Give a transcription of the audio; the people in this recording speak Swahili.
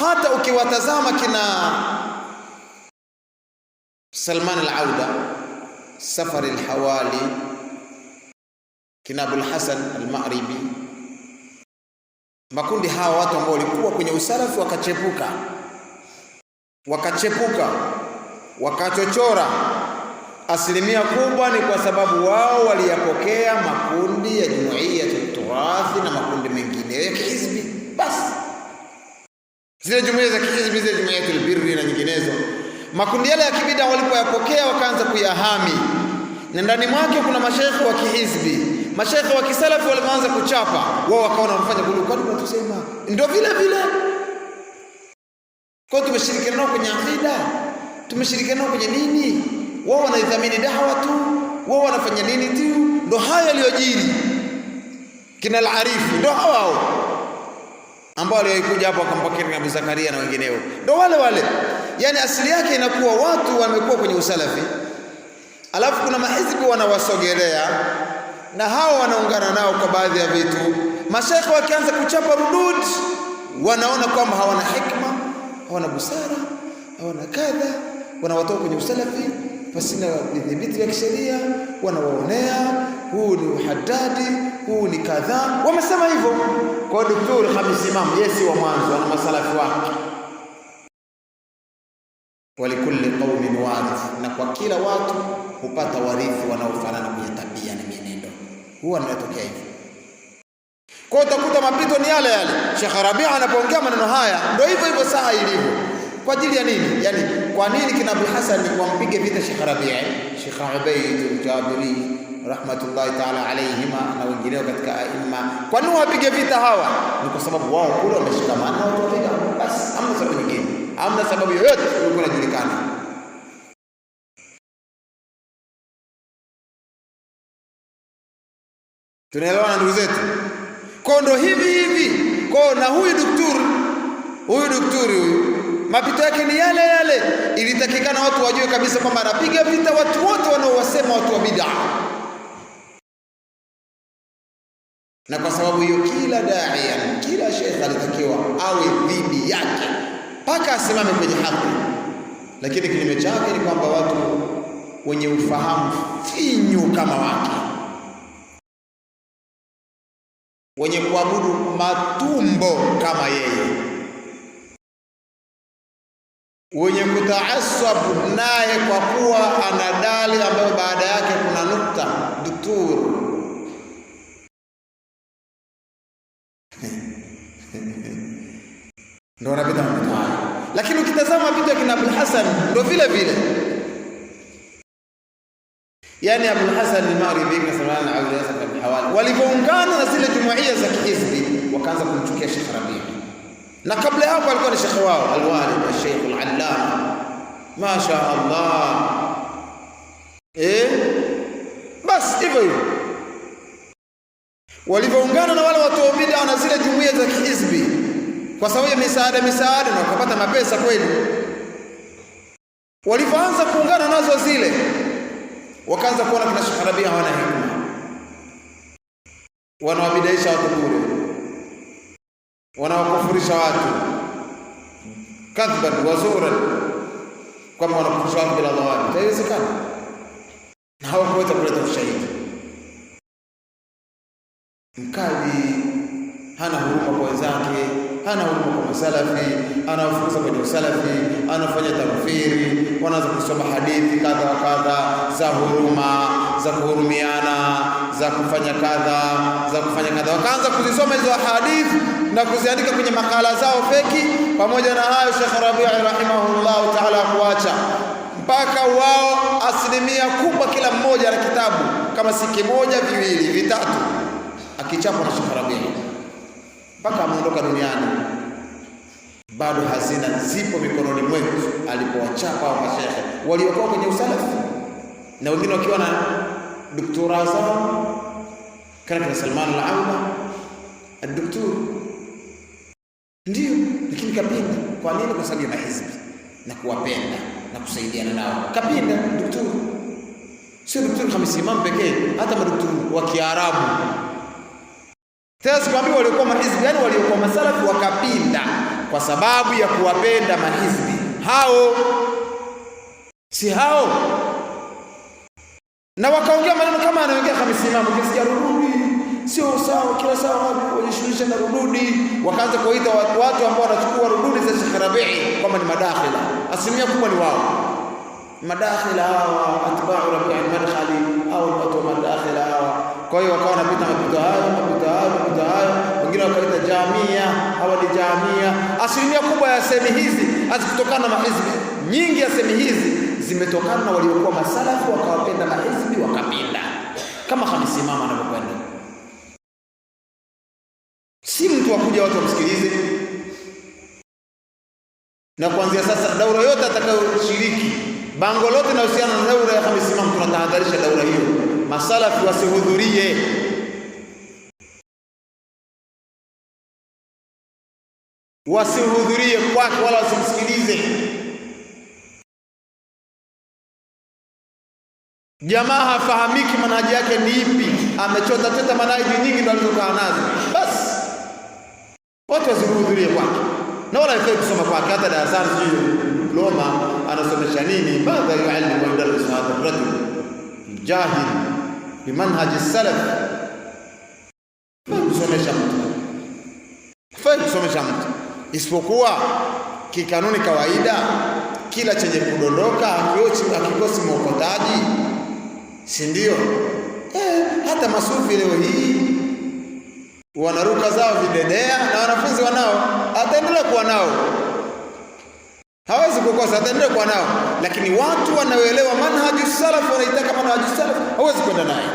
Hata ukiwatazama kina Salman al-Auda, Safar al-Hawali, kina Abul Hasan al-Maghribi, makundi hawa watu ambao walikuwa kwenye usalafi wakachepuka, wakachepuka, wakachochora, asilimia kubwa ni kwa sababu wao waliyapokea makundi ya jumuiya turathi na makundi mengine ya kihizbi. Basi zile jumuiya za kihizbi, zile jumuiyatul birri na nyinginezo, makundi yale ya kibida walipoyapokea wakaanza kuyahami, na ndani mwake kuna mashekhe wa kihizbi, mashekhe wa kisalafi walipoanza kuchapa, wao wakaona wanafanya gulu, kwani tusema ndio vile vile. Kwa tumeshirikiana nao kwenye akida, tumeshirikiana nao kwenye nini, wao wanaithamini dawa tu, wao wanafanya nini tu. Ndo haya yaliyojiri kina Al-Arifi, ndo hao hao ambao walikuja hapo wakampokea Abu Zakaria na wengineo, ndo wale wale. Yani asili yake inakuwa watu wamekuwa kwenye usalafi, alafu kuna mahizbi wanawasogelea na hao wanaungana nao kwa baadhi ya vitu. Mashekhe wakianza kuchapa rudud, wanaona kwamba hawana hikma, hawana busara, hawana kadha, wanawatoa kwenye usalafi pasina vidhibiti vya kisheria, wanawaonea, huu ni uhadadi, huu ni kadhaa. Wamesema hivyo. Kwa hiyo Daktari Khamis Imam yeye si wa mwanzo, ana masalafi wake. Walikulli qaumin warith, na kwa kila watu hupata warithi wanaofanana kwenye tabia na mienendo. Huwa inatokea hivyo. Kwa hiyo utakuta mapito ni yale yale. Sheikh Rabia anapoongea maneno haya ndio hivyo hivyo saa ilivyo. Kwa ajili ya nini? Yani kwa nini kina Abul Hasan wampige vita Sheikh Rabi', Sheikh Ubaid al-Jabiri rahmatullahi ta'ala alayhima na wengineo katika aima? Kwa nini wapige vita hawa? Ni kwa sababu wao kule wameshikamana na watu wa bid'a. Bas, hamna sababu nyingine, hamna sababu yoyote ilikuwa inajulikana. Tunaelewana ndugu zetu? Kwa ndo hivi hivi. Kwa na huyu daktari, huyu daktari huyu mapito yake ni yale yale. Ilitakikana watu wajue kabisa kwamba anapiga vita watu wote wanaowasema watu wa bid'a, na kwa sababu hiyo kila daia, kila shekhe alitakiwa awe dhidi yake mpaka asimame kwenye haki. Lakini kinyume chake ni kwamba watu wenye ufahamu finyu kama wake, wenye kuabudu matumbo kama yeye, wenye kutaasabu naye kwa kuwa ana dali ambayo baada yake kuna nukta duktur ndo wanapita mapito hayo. Lakini ukitazama mapito ya kina Abul Hasan ndo vile vile, yani Abul Hasan al-Maghribi na Salman al-Hawali walivyoungana na zile jumuiya za kihizbi wakaanza kumchukia Sheikh Rabi, na kabla hapo alikuwa ni shekhe wao alwalid al-Sheikh al-Allama, ma sha Allah, bas hivyo hivyo walivyoungana na wale watu wa bid'a na zile jumuiya za kihizbi kwa sababu ya misaada misaada, na wakapata mapesa kweli. Walivyoanza kuungana nazo zile, wakaanza kuona kina Sheikh Rabia hawana hikma, wanawabidaisha watu bure, wanawakufurisha watu kadhban wazuran, kwamba wanakufurisha watu bila dhawabi. Haiwezekana, na hawakuweza kuleta ushahidi mkali, hana huruma kwa wenzake, hana huruma kwa masalafi, anawafukuza kwenye usalafi, anafanya takfiri, wanaanza kusoma hadithi kadha wa kadha za huruma, za kuhurumiana, za kufanya kadha, za kufanya kadha. Wakaanza kuzisoma hizo hadithi na kuziandika kwenye makala zao feki. Pamoja na hayo, Sheikh Rabii rahimahullahu taala kuacha mpaka wao asilimia kubwa, kila mmoja ana kitabu kama si kimoja, viwili, vitatu, akichapwa na Sheikh Rabii mpaka ameondoka duniani, bado hazina zipo mikononi mwetu, alipowachapa hao mashehe waliokuwa kwenye usalafi na wengine wakiwa na doktora zao, kana kina Salman al-Auda ad-doktor ndio, lakini kapinda. Kwa nini? Kwa sababu ya mahizbi na kuwapenda na kusaidiana nao, kapinda doktor. Sio doktor Khamis Imam pekee, hata madoktori wa Kiarabu. Tena sikwambii waliokuwa mahizbi, yani waliokuwa masalafi wakapinda. Kwa sababu ya kuwapenda mahizbi hao, si hao. Na wakaongea maneno kama anaongea Hamisi Imamu, ukisikia rududi sio sawa, kila sawa wajishughulisha na rududi. Wakaanza kuwaita watu ambao wanachukua rududi za Sheikh Rabii kwamba ni madakhila. Asilimia kubwa ni wao madakhila hawa, atba'u Rabii al-Madkhali au watu wa madakhila hawa. Kwa hiyo wakawa wanapita mapito hayo mapito hayo mapito hayo, wengine wakaita jamia, hawa ni jamia. Asilimia kubwa ya semi hizi hazikutokana na mahizbi. Nyingi ya semi hizi zimetokana na waliokuwa masalafu wakawapenda mahizbi wakapinda, kama Hamisi Imamu anavyokwenda. Si mtu wa kuja watu wamsikilize. Na kuanzia sasa daura yote atakayoshiriki, bango lote linahusiana na daura ya Hamisi Imamu, tunatahadharisha daura hiyo, masalafi wasihudhurie. Wasihudhurie kwake wala wasimsikilize. Jamaa hafahamiki manhaji yake ni ipi, amechota chota manhaji nyingi ndo alizokaa nazo, basi watu wasihudhurie kwake na wala haifai kusoma kwake, hata darasani, sijui diploma anasomesha nini. Madha yuallimu wa yudarrisu hadha rajul jahil bimanhaji salaf. Kusomesha mtu fai kusomesha mtu, isipokuwa kikanuni kawaida, kila chenye kudondoka hakikosi mwokotaji, si ndio? Hata masufi leo hii wanaruka zao videdea na wanafunzi wanao, ataendelea kuwa nao, hawezi kukosa, ataendelea kuwa nao. Lakini watu wanaoelewa manhaju salaf, wanaitaka manhaju salaf, hawezi kwenda naye.